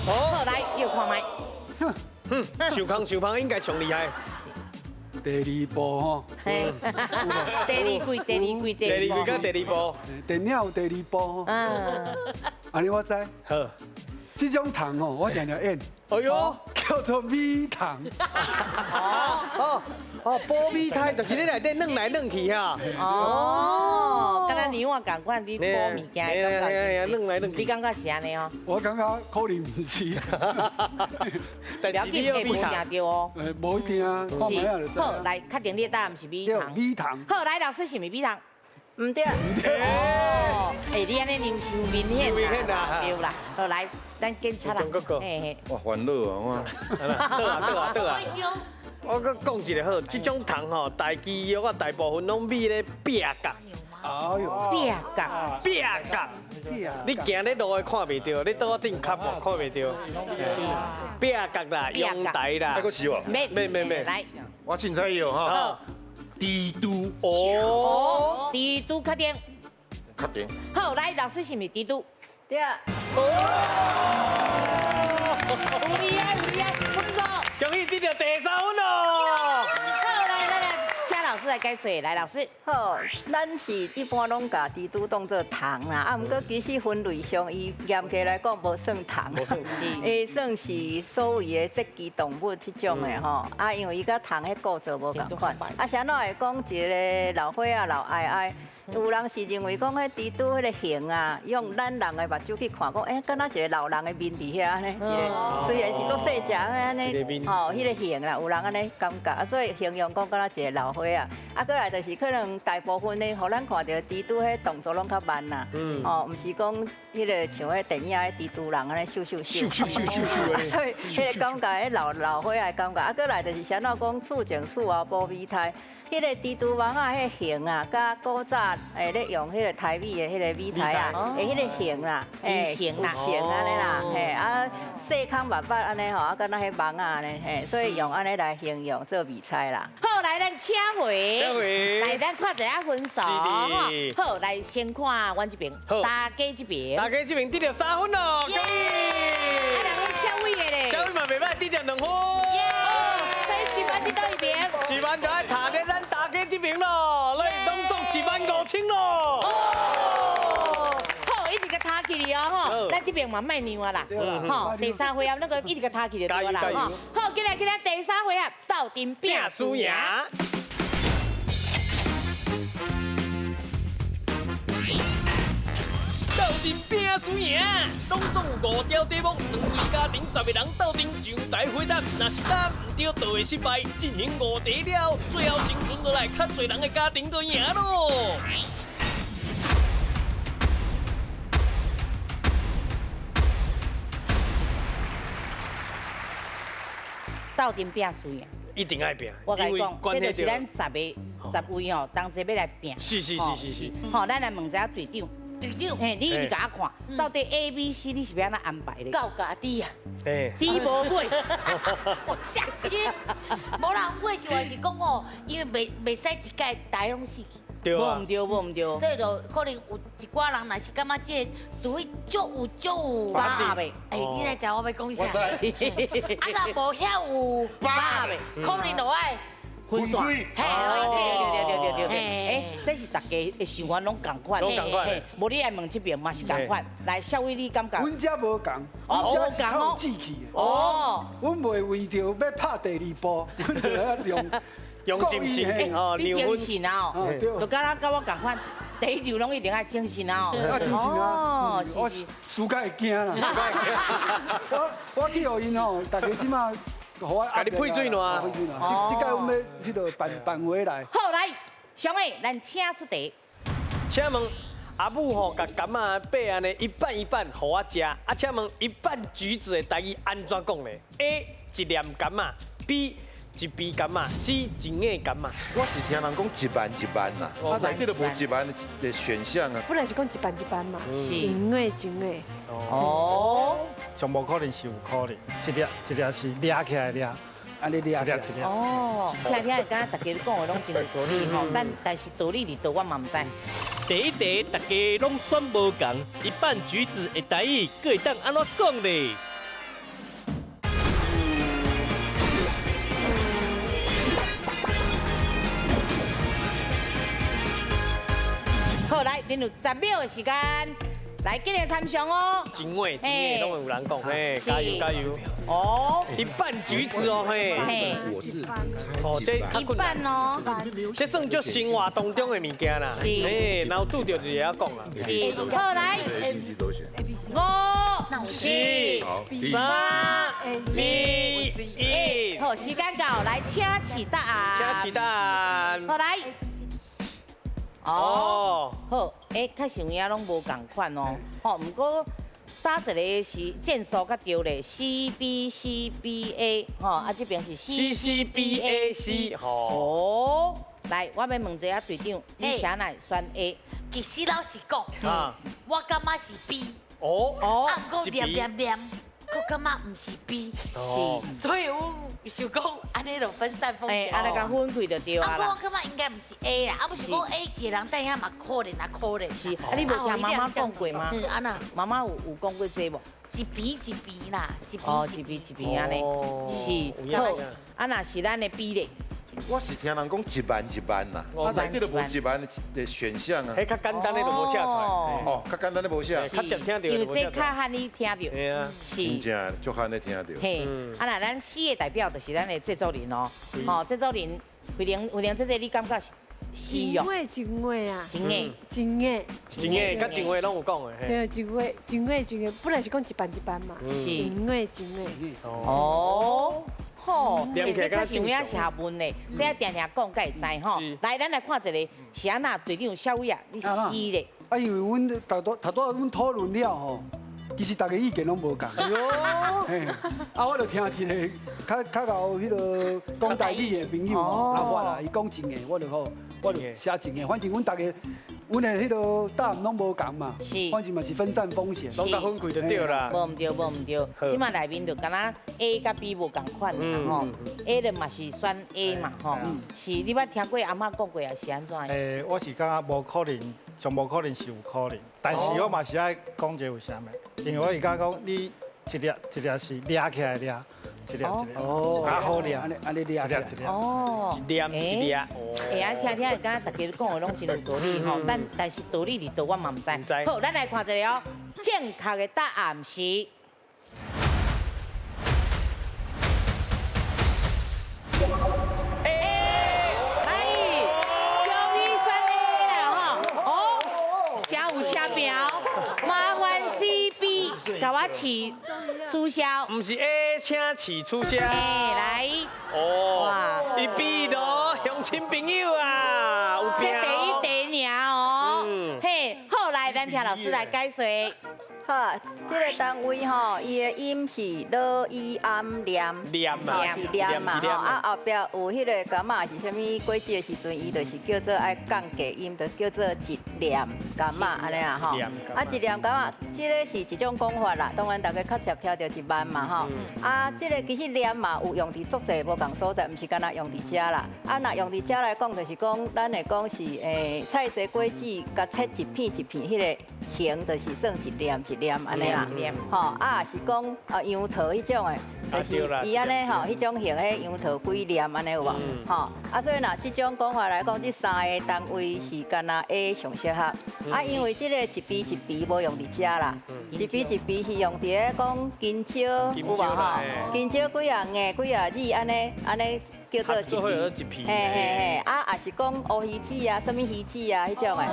好，來約看覓。哼，受空受芳應該上厲害。第二部吼。嘿，第二季，第二季，第二季佮第二部，电影有第二部吼。按呢我知。好。這種糖吼，我定定演。哎喲，叫做米糖。哦哦，波米胎就是你內底軟來軟去哈。哦，敢若你我仝款，你補物件的感覺。軟來軟去。你感覺是按呢哦？我感覺可能毋是。但是你有米糖對哦。無一定啊，看覓仔就知。好，來確定你的答案是米糖。米糖。好，來老師是毋是米糖？毋對。毋對。哦，欸，你按呢傷明顯啦，對啦。好，來，咱檢查啦。嘿嘿。哇，煩惱啊，我。倒啊倒啊倒啊！我閣講一個好，這種糖吼，大肌肉啊，大部分攏米咧壁角。哎喲，壁角，壁角。你行咧路會看袂著，你桌仔頂跤嘛看袂著。是。壁角啦，陽台啦。還閣是無？免免免免。來。我凊彩藥哈。蜘蛛。哦。蜘蛛確定。確定。好，來，老師是毋是蜘蛛？對。哦。有厲害，有厲害，分數。恭喜得著第三分咯！好，來來來，請老師來解說，來老師。好，咱是一般攏共蜘蛛當做蟲啦，啊，毋過其實分類上，伊嚴格來講無算蟲，伊算是所謂的節肢動物這種的吼。啊，因為伊佮蟲彼構造無仝款。啊，是按怎會講一个老歲仔老哀哀？有人是認為講彼蜘蛛彼个形啊，用咱人的目睭去看，講欸，敢若一个老人的面佇遐按呢，一个雖然是足細隻按呢，吼，彼个形啦，有人按呢感覺，啊，所以形容講敢若一个老歲仔。啊，過來就是可能大部分的，予咱看著蜘蛛彼動作攏較慢啦，吼，毋是講彼个像彼電影彼蜘蛛人按呢咻咻咻，咻咻咻咻啊，所以彼个感覺，彼老歲仔的感覺。啊，過來就是啥怎講，厝前厝後無米胎。彼个蜘蛛網仔彼个形啊，佮古早咧用彼个台米的彼个米苔啊，的彼个形啦，形啦，形按呢啦，嘿啊，細空密密按呢吼，啊，敢若彼網仔按呢，嘿，所以用按呢來形容做米菜啦。好，來咱請回，來咱看一下分數。好，來先看阮這邊，大家這邊，大家這邊得著3分咯，恭喜！啊，兩個小偉的咧，小偉嘛袂䆀，得著2分。所以一班佇佗一邊？一班就愛塔佇咱大家這邊咯，來攏總15000咯。哦，好，一直共塔起去哦，吼，咱這邊嘛莫讓啊啦，吼，第三回合那個一直共塔起就對啦，吼。好，進來進來，第三回合鬥陣拼輸贏。鬥陣拼輸贏，攏總有5條題目，兩隊家庭10個人鬥陣上台回答，若是答毋對，就會失敗。進行5題了，最後生存落來較濟人的家庭就贏咯。鬥陣拼輸贏，一定愛拼。我共你講，這就是咱10個10位吼，同齊欲來拼。是是是是是。吼，咱來問一下隊長。隊長，嘿，你一直共我看，到底 A、B、C 你是欲按怎安排咧？到家己啊，猪無尾。我嚇親，無啦，我是話是講哦，因為袂使一屆大家攏死去。對啊。無毋對，無毋對。所以就可能有一寡人，若是感覺這個對足有把握的。欸，你來知我欲講啥？啊，若無遐有把握的，可能就愛。分散，嘿，對對對對對，欸，這是大家的想法攏仝款，攏仝款，無你愛問這邊嘛是仝款。來，小偉你感覺？阮遮無仝，阮遮是較有志氣的。哦，阮袂為著欲拍第二步，阮就愛用用精神哦，你精神啊哦，就敢若佮我仝款，第一場攏一定愛精神啊哦。啊，精神啊！我輸甲會驚啦。我去予𪜶吼，大家這馬。共你配水爛，配水爛。這屆阮欲彼个扳扳回來。好，來，小妹，咱請出題。請問阿母吼，共柑仔掰按呢一半一半，予我食。啊，請問一半橘子的台語按怎講咧？A 一粒柑仔，B 一支柑仔，C 一眼柑仔。我是聽人講一萬一萬啦，啊內底都無一萬的選項啊。本來是講一萬一萬嘛，一眼一眼。哦。上無可能是有可能，一粒一粒是掠起來掠，按呢掠起來。哦，聽聽，敢若大家講的攏真有道理吼，但是道理佇佗我嘛毋知。第一題大家攏選無仝，一半橘子的台語閣會當按怎講咧？恁有10秒的時間來進來參詳哦。真話真話，攏會有人講，嘿，加油加油！哦，一半橘子哦，嘿，哦，這一半哦，這算足生活當中的物件啦，嘿，然後拄著就會曉講啦。是，好來，5、4、3、2、1，好，時間到，來請起答案。請起答案。好來。哦，好，欸，確實有影攏無仝款哦，吼，毋過打一个是箭數較對咧，C B C B A，吼，啊這邊是 C C B A C，吼。哦，來，我欲問一下隊長，你啥來選 A？其實老實講，我感覺是 B。哦哦，啊，毋過念念念，閣感覺毋是 B，是，所以我想講按呢就分散風險。按呢共分開就對啊啦。啊，我感覺應該毋是 A 啦，啊，不是講 A 一個人帶遐嘛可憐啊可憐。是，啊，你無聽媽媽講過嗎？嗯，按怎？媽媽有講過這無？一鼻一鼻啦，一鼻哦，一鼻一鼻按呢，是。好，啊，若是咱的 B 咧。我是聽人講一萬一萬啦，啊內底都無一萬的選項啊。彼較簡單的就無寫出來。哦，較簡單的無寫。較常聽著。因為這較罕你聽著。是。真正足罕咧聽著。嘿，啊若咱四個代表就是咱的制作人哦，吼，制作人非常非常，這個你感覺是？是哦。真話真話啊。真的。真的。真的，佮真話攏有講的。對，真話真話真話，本來是講一半一半嘛。是。真話真話。哦。吼，欸，這較像影是學問嘞，這定定講才會知吼。來，咱來看一个是按怎隊長小偉啊，你死咧。啊，因為阮頭拄頭拄阮討論了吼，其實大家意見攏無仝。嘿，啊，我就聽一个較較𠢕彼个講台語的朋友吼，阿發啦，伊講真的，我就好，我就寫真的。反正阮大家，阮的彼个答案攏無仝嘛，反正嘛是分散風險。攏共分開就對啦。無毋對，無毋對。這馬內面就敢若 A 佮 B 無仝款啦吼，A 的嘛是選 A 嘛吼，是你捌聽過阿嬤講過還是按怎？欸，我是感覺無可能，上無可能是有可能，但是我嘛是愛講這有啥物，因為我是感覺講你一粒一粒是掠起來掠。一粒一粒，較好掠，按呢掠，一粒一粒，哦，一粒一粒。欸，啊，聽聽，敢若大家講的攏真有道理吼，但是道理佇佗我嘛毋知。好，咱來看一下哦，正確的答案是。來，終於選 A 啦吼，哦，真有車標，麻煩 C、B 共我試取消。毋是 A，請試取消。欸，來。哦，伊 B 咯，鄉親朋友啊，有這第一第二哦。嘿，好，來，咱聽老師來解說。好，這个單位吼，伊的音是老伊暗念，念嘛，是念嘛吼。啊，後壁有彼个柑仔是啥物果子的時陣，伊就是叫做愛降低音，就叫做一念柑仔按呢啦吼。啊，一念柑仔，這个是一種講法啦。當然大家較常聽著一萬嘛吼。啊，這个其實念嘛有用佇足濟無仝所在，毋是干焦用佇遮啦。啊，若用佇遮來講，就是講咱會講是菜色果子，共切一片一片，彼个形就是算一念一念按呢啦，吼啊，是講啊楊桃彼種的，就是伊按呢吼，彼種形彼楊桃幾粒按呢有無？吼啊，所以若這種講法來講，這三个單位是干焦 A 上適合。啊，因為這个一埤一埤無用佇遮啦，一埤一埤是用佇咧講香蕉有無吼？香蕉幾仔硬幾仔軟按呢按呢。叫做一埤，嘿嘿嘿，啊，也是講烏魚子啊，啥物魚子啊，彼種的，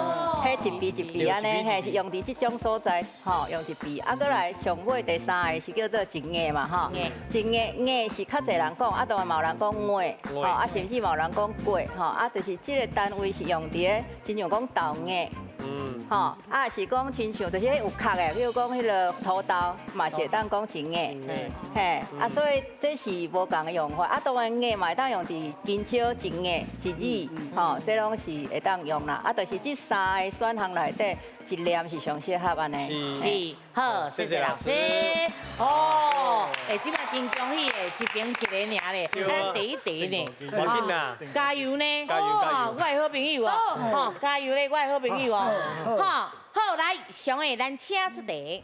彼一埤一埤按呢，嘿，是用佇這種所在，吼，用一埤。啊，閣來上尾第三个是叫做一硬嘛，吼，一硬硬是較濟人講，啊，當然嘛有人講硬，吼，啊，甚至嘛有人講過，吼，啊，就是這个單位是用佇咧，親像講豆硬。吼，啊是講親像就是彼有殼的，比如講彼个土豆，嘛是會當講一硬，嘿，啊所以這是無仝的用法，啊當然硬嘛會當用佇香蕉一硬一籽，吼，這攏是會當用啦，啊就是這三个選項內底一念是上適合按呢。是，好，謝謝老師。哦，欸，這擺真恭喜的，一邊一个爾咧，咱第一題呢，加油呢，加油加油，我的好朋友哦，吼，加油咧，我的好朋友哦。好，好來，上下咱請出題。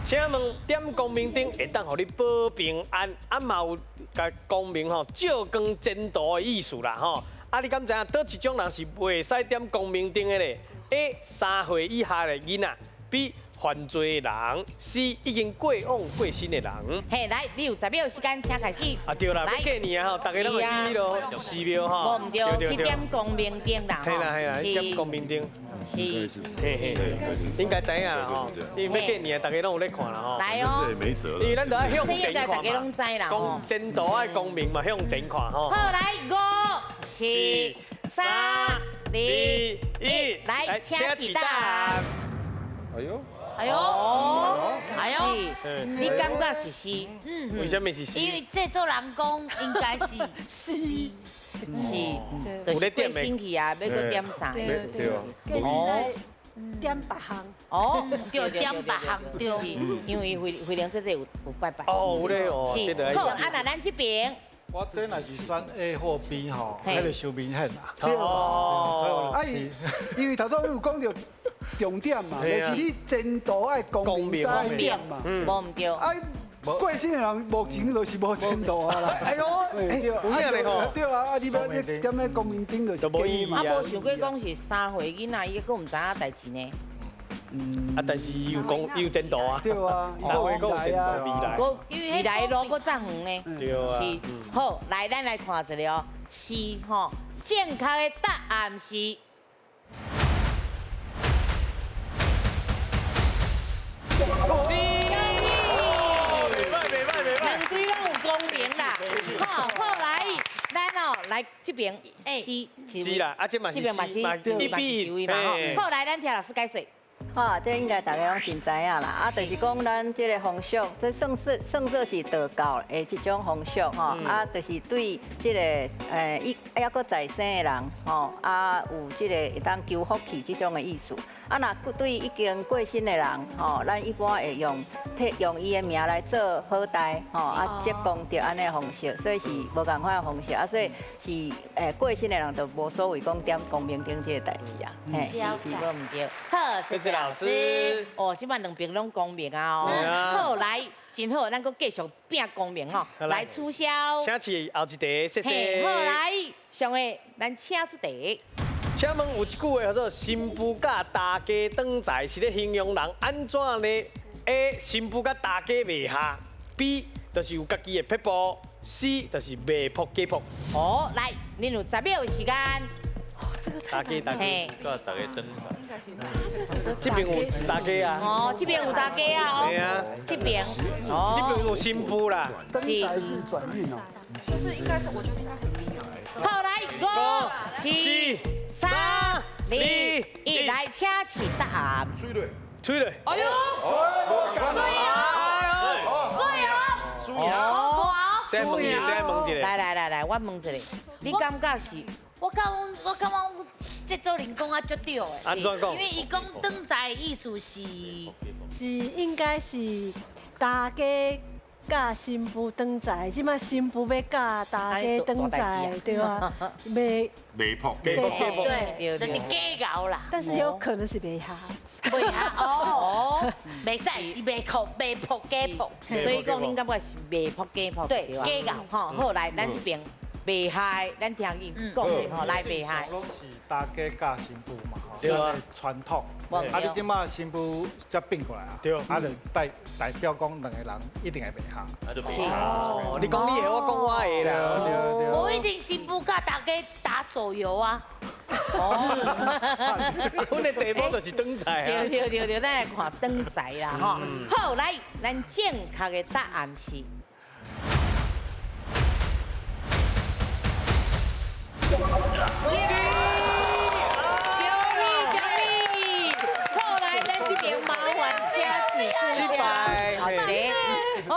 請問點光明燈會當予你保平安，啊嘛有共光明吼照光前途的意思啦吼。啊，你敢知影佗一種人是袂使點光明燈的咧？ ？A 3歲以下的囡仔，B 犯罪的人，C 已經過往過身的人。嘿，來，你有10秒時間，請開始。啊對啦，欲過年啊吼，大家攏會記囉，寺廟吼。無毋對，去點光明燈啦。嘿啦嘿啦，去點光明燈。是。嘿嘿，應該知影啦吼，因為欲過年啊，大家攏有咧看啦吼。來哦。因為咱都愛向前看大家攏知啦吼。前途愛光明嘛，向前看吼。好，來，5、4、3、2、1，來，請起答。哎呦。哎呦，哎呦，你感覺是是？嗯，為什麼是是？因為製作人講應該是是是，就是過身去啊，欲閣點啥？對啊。哦，點別項。哦，對，點別項對。因為惠惠玲姐姐有拜拜。哦，有咧哦，是。好，啊那咱這邊。我這若是選 A 或 B 吼，彼個傷明顯啦。對，啊，因為頭先有講著重點嘛，就是你前途愛光明才點嘛，無毋對。啊，過身的人目前就是無前途啊啦。哎呦，對，有影咧吼。對啊，啊你欲你點咧光明燈就是無意義啊。啊，無想過講是3歲囡仔，伊閣毋知影代誌呢。啊，但是伊有講，伊有前途啊。對啊， 3歲閣有前途未來。未來路閣真遠呢。對啊。是，好，來，咱來看一下哦，是吼，正確的答案是。是。袂歹袂歹袂歹。兩隊攏有光明啦。好，後來咱哦來這邊是是啦，啊這嘛是這邊嘛是1比1嘛吼。好，來咱聽老師解說。哈，這應該大家攏真知影啦。啊，就是講咱這个風俗，這算做是道教的一種風俗吼。啊，就是對這个伊猶閣在生的人吼，啊有這个會當求福氣這種的意思。啊，若對已經過身的人吼，咱一般會用替用伊的名來做好代吼，啊積功德按呢方式，所以是無仝款的方式。啊，所以是過身的人就無所謂講點光明燈這个代誌啊。嘿，是無毋對。好，謝謝老師。哦，這擺兩邊攏光明啊哦。好，來，真好，咱閣繼續拼光明吼。來取消。請試後一題，謝謝。好，來，上個咱請出題。請問有一句話叫做“新婦佮大家轉財”，是咧形容人按怎呢？A. 新婦佮大家袂合，B. 就是有家己的撇步，C. 就是袂扑假扑。哦，來，恁有10秒時間。大家大家，佮大家轉財。這邊有大家啊。哦，這邊有大家啊。對啊。這邊。哦。這邊有新婦啦。轉財是轉運哦。就是應該是，我覺得應該是 B。好，來，5、4、3、2、1，來，請起答案。吹咧，吹咧。哎呦！水哦！水哦！哦！再問一下，再問一下。來來來來，我問一下，你感覺是？我感覺我這組人講啊足對的。按怎講？因為伊講轉財的意思是是應該是大家佮新婦轉財，這擺新婦欲佮大家轉財，對啊，袂袂撲，對，就是假熬啦。但是有可能是袂合，袂合哦，袂使是袂撲，袂撲假撲。所以講恁感覺是袂撲假撲，對，假熬。吼，好，來，咱這邊。袂害，咱聽伊講的吼，來袂害。攏是大家佮新婦嘛，吼，對啊，傳統。啊，你這擺新婦才變過來啊，對，啊就代表講兩個人一定會袂合。哦，你講你的，我講我的啦。對對。無一定新婦佮大家打手遊啊。哦。阮的題目就是轉財啊。對對對對，咱來看轉財啦吼。好，來，咱正確的答案是。恭喜恭喜！后来咱這邊麻煩請起失敗。好的。哦，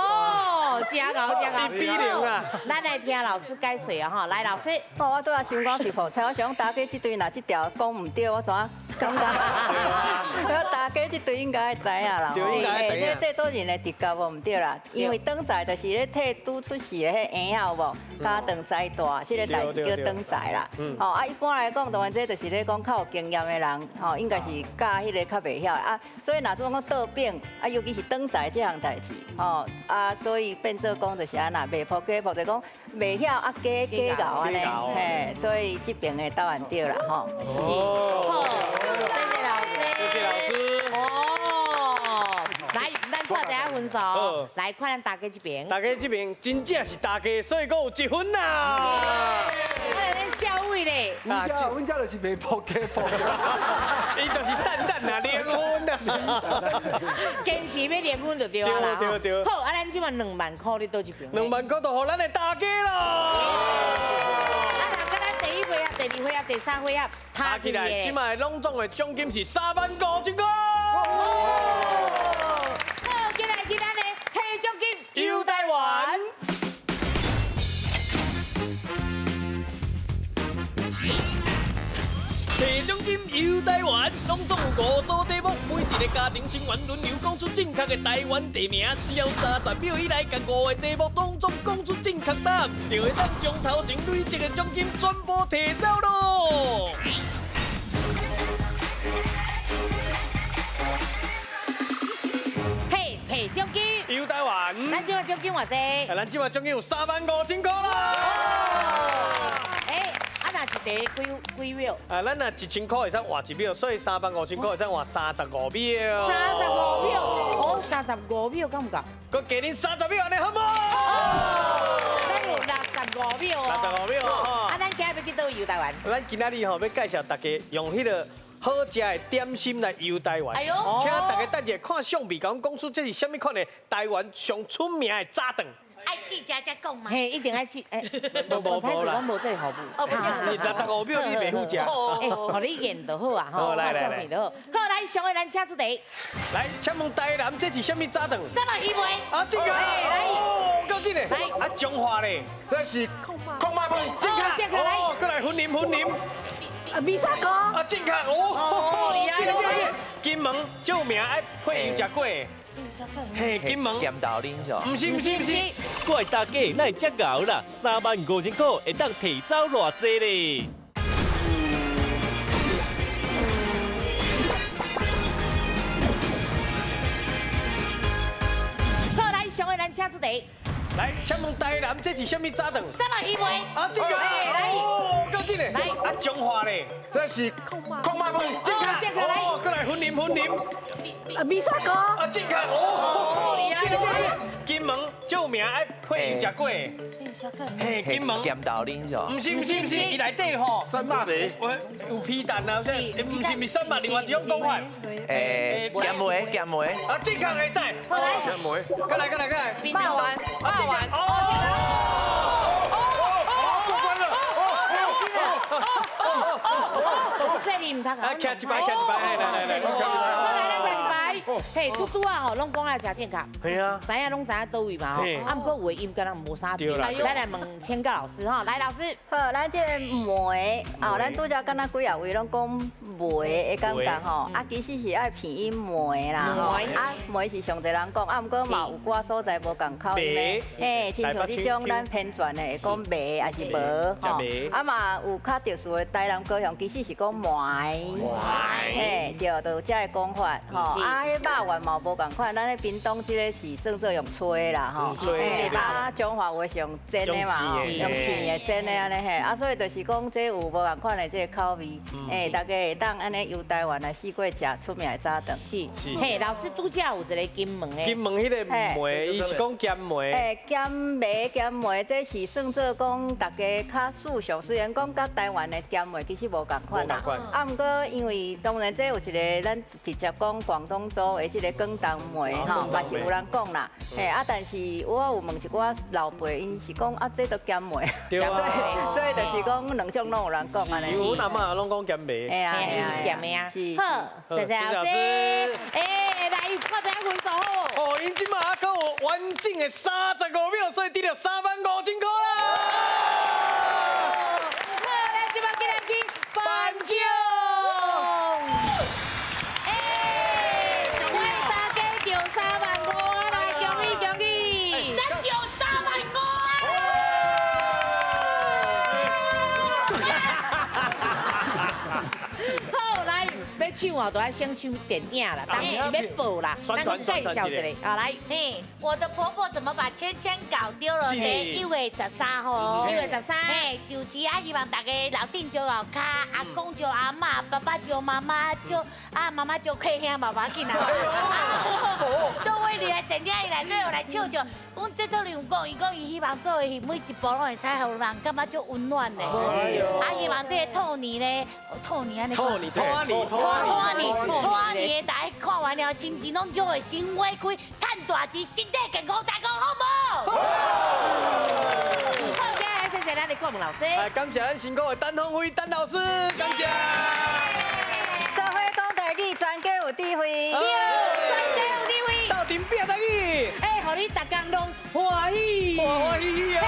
真𠢕真𠢕。1比0啊！咱來聽老師解說啊，吼，來老師。哦，我拄仔想講是破菜，我想大家這隊若這條講毋對，我怎感覺？我大家這隊應該知影啦。對，應該知影。這製作人的直覺無毋對啦，因為轉財就是咧替拄出世的彼嬰仔有無，加長財大，這個代誌叫轉財啦。哦，啊，一般來講，當然這就是咧講較有經驗的人，吼，應該是教彼个較袂曉啊。所以若做講倒反，啊，尤其是轉財這項代誌，吼，啊，所以變做講就是按那袂撲假撲，就講袂曉啊，假假𠢕按呢，嘿，所以這邊的答案對啦，吼。是，好，謝謝老分数。来看咱大家这边。大家这边真正是大家，所以阁有1分啦。啊，咱小伟咧，阮遮阮遮就是袂扑加扑。伊就是等等啊，连分啊。坚持欲连分就对啊啦。对对。好，啊，咱这摆2万箍你佗一边？2万箍就予咱的大家咯。啊，若佮咱第一回合、第二回合、第三回合加起来，这摆拢总的奖金是3万5千箍。好，进来今咱的提奖金游台湾。提奖金游台湾，拢总有5组题目，每一个家庭成员轮流讲出正确的台湾地名，只要30秒以内，共5个题目拢总讲出正确答案，就会当将头前累积的奖金全部提走咯。嘿，提奖金游台湾，咱这摆奖金偌济？咱这摆奖金有3万5千箍啦。一题几秒？啊，咱若1000箍会使换1秒，所以3万5千箍会使换35秒。35秒，哦，35秒敢有够？阁加恁30秒，按呢好无？咱有65秒哦。65秒哦。啊，咱今日欲去佗位游台湾？咱今仔日吼欲介绍大家用彼个好食的点心来游台湾。哎呦！请大家等一下看相片，共阮讲出这是啥物款的台湾上出名的早顿。爱试食才讲吗？嘿，一定爱试。哎，无无啦，我无这个服务。哦，不你65秒你袂赴食。哎，予你验就好啊，吼，来来来，好，来，上个咱请出题。来，请问台南这是啥物早顿？三文鱼糜。啊，这个，来，哦，够紧嘞。来，啊，彰化嘞。这是控肉饭。正确，正确，来。哦，过来，云林，云林。啊，米线糊。啊，正确，哦，紧紧紧。金门最有名爱配油食粿。嘿，金门咸豆奶是？毋是毋是毋是，我的大家哪会遮𠢕啦？3万5千箍会当提走偌济咧？好，来，上个咱请出题。来，请问台南这是啥物早顿？三文鱼糜。啊，这个，来，哦，够紧嘞。来，啊，彰化咧。这是控肉饭。正确，正确，来。哦，过来，云林，云林。啊，米线糊。啊，正确，哦，紧紧紧。金门最有名爱配油食粿。嘿，金门。咸豆奶是？毋是毋是毋是，伊内底吼。三肉梨。有皮蛋啊，这毋是毋是三肉，另外一种讲法。诶，咸糜，咸糜。啊，正确会使。好来。咸糜。过来过来过来。肉丸，肉丸。哦。过关了。哦，这你毋通啊，徛一排，徛一排，来来来，好来，咱徛一排。嘿，拄拄啊吼，拢讲了诚正确。系啊。知影拢知影佗位嘛吼。啊，毋过有的音敢若无啥对。咱来问请教老师吼，来老师。好，咱这个糜哦，咱拄才敢若几仔位拢讲糜的感觉吼，啊，其实是爱拼音糜啦吼。啊，糜是上济人讲，啊，毋过嘛有寡所在无仝口音的。嘿，亲像这种咱编纂的会讲糜还是无吼。啊嘛有较特殊的台南高雄，其实是讲糜。嘿，对，就有这个讲法吼。啊，彼肉圆嘛无仝款，咱彼屏东这个是算做用炊啦吼。啊，彰化有的是用煎的嘛，用煎的煎的按呢嘿。啊，所以就是讲这有无仝款的这个口味，嘿，大家会当按呢游台湾来四界食出名的早顿。是是。嘿，老师拄才有一个金门的。金门彼个糜，伊是讲咸糜。嘿，咸糜咸糜，这是算做讲大家较熟悉，虽然讲佮台湾的咸糜其实无仝款啦。啊，毋过因为当然这有一个咱直接讲广东粥的这个广东糜吼，嘛是有人讲啦。嘿，啊，但是我有问一寡老辈，𪜶是讲啊，这都咸糜。对啊。所以就是讲两种拢有人讲按呢。因为阮阿嬷拢讲咸糜。嘿啊嘿啊，咸的啊。是。好，谢谢老师。哎，来，看怎样分数好。哦，𪜶这马还阁有完整的35秒，所以得了3万5千箍啦。好，咱这马进来去颁奖。哎，我大家中3万5啦，恭喜恭喜！咱中3万5啊！好，来，欲唱哦，就愛先唱電影啦，當時欲播啦，咱閣介紹一下，啊來。嘿，我的婆婆怎麼把圈圈搞丟了？佇1月13號，1月13，嘿，就是啊，希望大家樓頂招後跤，阿公招阿嬤，爸爸招媽媽，招啊媽媽招客兄，嘛無要緊啦。做伙入來電影內底，來笑笑。阮制作人有講，伊講伊希望做的戲每一部攏會使予人感覺足溫暖的。啊，希望這個兔年咧，兔年按呢，兔年兔仔年兔仔年，兔仔年的大家看完了，心情攏總會心花開，賺大錢，身體健康，大家好無？好，謝謝咱的顧問老師。感謝咱辛苦的陳芳輝陳老師，感謝。做伙講台語，全家有智慧。對，全家有智慧。鬥陣拼台語。哎，予你逐工攏歡喜，歡歡喜喜啊！